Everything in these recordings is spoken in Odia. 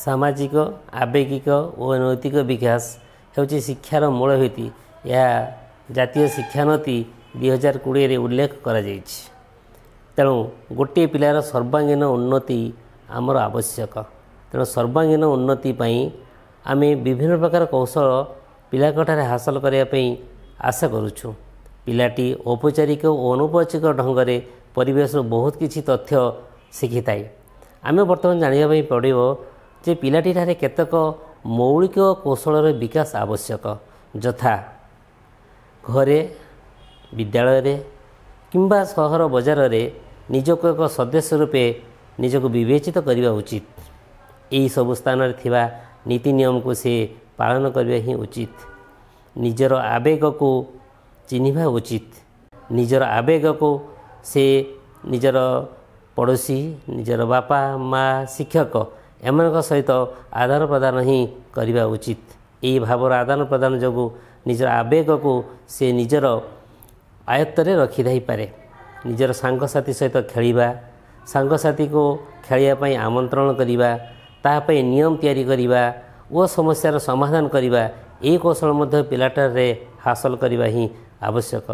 ସାମାଜିକ, ଆବେଗିକ ଓ ନୈତିକ ବିକାଶ ହେଉଛି ଶିକ୍ଷାର ମୂଳ ଭିତ୍ତି। ଏହା ଜାତୀୟ ଶିକ୍ଷାନୀତି 2020ରେ ଉଲ୍ଲେଖ କରାଯାଇଛି। ତେଣୁ ଗୋଟିଏ ପିଲାର ସର୍ବାଙ୍ଗୀନ ଉନ୍ନତି ଆମର ଆବଶ୍ୟକ। ତେଣୁ ସର୍ବାଙ୍ଗୀନ ଉନ୍ନତି ପାଇଁ ଆମେ ବିଭିନ୍ନ ପ୍ରକାର କୌଶଳ ପିଲାଙ୍କଠାରେ ହାସଲ କରିବା ପାଇଁ ଆଶା କରୁଛୁ। ପିଲାଟି ଔପଚାରିକ ଓ ଅନୌପଚାରିକ ଢଙ୍ଗରେ ପରିବେଶରୁ ବହୁତ କିଛି ତଥ୍ୟ ଶିଖିଥାଏ। ଆମେ ବର୍ତ୍ତମାନ ଜାଣିବା ପାଇଁ ପଡ଼ିବ ଯେ ପିଲାଟିଠାରେ କେତେକ ମୌଳିକ କୌଶଳର ବିକାଶ ଆବଶ୍ୟକ, ଯଥା ଘରେ, ବିଦ୍ୟାଳୟରେ କିମ୍ବା ସହର ବଜାରରେ ନିଜକୁ ଏକ ସଦସ୍ୟ ରୂପେ ନିଜକୁ ବିବେଚିତ କରିବା ଉଚିତ। ଏହିସବୁ ସ୍ଥାନରେ ଥିବା ନୀତି ନିୟମକୁ ସେ ପାଳନ କରିବା ହିଁ ଉଚିତ। ନିଜର ଆବେଗକୁ ଚିହ୍ନିବା ଉଚିତ। ନିଜର ଆବେଗକୁ ସେ ନିଜର ପଡ଼ୋଶୀ, ନିଜର ବାପା ମା, ଶିକ୍ଷକ ଏମାନଙ୍କ ସହିତ ଆଦାନ ପ୍ରଦାନ ହିଁ କରିବା ଉଚିତ। ଏହି ଭାବର ଆଦାନ ପ୍ରଦାନ ଯୋଗୁଁ ନିଜର ଆବେଗକୁ ସେ ନିଜର ଆୟତ୍ତରେ ରଖିଥାଇପାରେ। ନିଜର ସାଙ୍ଗସାଥି ସହିତ ଖେଳିବା, ସାଙ୍ଗସାଥିକୁ ଖେଳିବା ପାଇଁ ଆମନ୍ତ୍ରଣ କରିବା, ତାହା ପାଇଁ ନିୟମ ତିଆରି କରିବା ଓ ସମସ୍ୟାର ସମାଧାନ କରିବା, ଏହି କୌଶଳ ମଧ୍ୟ ପିଲାଟାରେ ହାସଲ କରିବା ହିଁ ଆବଶ୍ୟକ।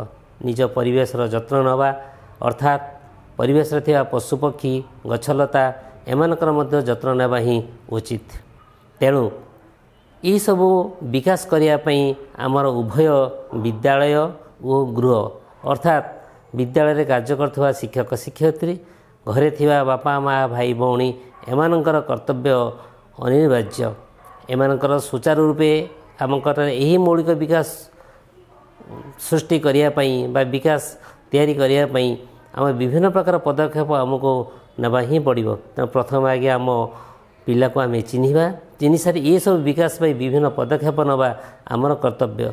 ନିଜ ପରିବେଶର ଯତ୍ନ ନେବା, ଅର୍ଥାତ୍ ପରିବେଶରେ ଥିବା ପଶୁପକ୍ଷୀ, ଗଛଲତା ଏମାନଙ୍କର ମଧ୍ୟ ଯତ୍ନ ନେବା ହିଁ ଉଚିତ। ତେଣୁ ଏହିସବୁ ବିକାଶ କରିବା ପାଇଁ ଆମର ଉଭୟ ବିଦ୍ୟାଳୟ ଓ ଗୃହ, ଅର୍ଥାତ୍ ବିଦ୍ୟାଳୟରେ କାର୍ଯ୍ୟ କରୁଥିବା ଶିକ୍ଷକ ଶିକ୍ଷୟିତ୍ରୀ, ଘରେ ଥିବା ବାପା ମା, ଭାଇ ଭଉଣୀ ଏମାନଙ୍କର କର୍ତ୍ତବ୍ୟ ଅନିବାର୍ଯ୍ୟ। ଏମାନଙ୍କର ସୁଚାରୁ ରୂପେ ଆମଙ୍କର ଏହି ମୌଳିକ ବିକାଶ ସୃଷ୍ଟି କରିବା ପାଇଁ ବା ବିକାଶ ତିଆରି କରିବା ପାଇଁ ଆମେ ବିଭିନ୍ନ ପ୍ରକାର ପଦକ୍ଷେପ ଆମକୁ ନେବା ହିଁ ପଡ଼ିବ। ତେଣୁ ପ୍ରଥମେ ଆଜ୍ଞା ଆମ ପିଲାକୁ ଆମେ ଚିହ୍ନିବା, ଚିହ୍ନି ସାରି ଏସବୁ ବିକାଶ ପାଇଁ ବିଭିନ୍ନ ପଦକ୍ଷେପ ନେବା ଆମର କର୍ତ୍ତବ୍ୟ।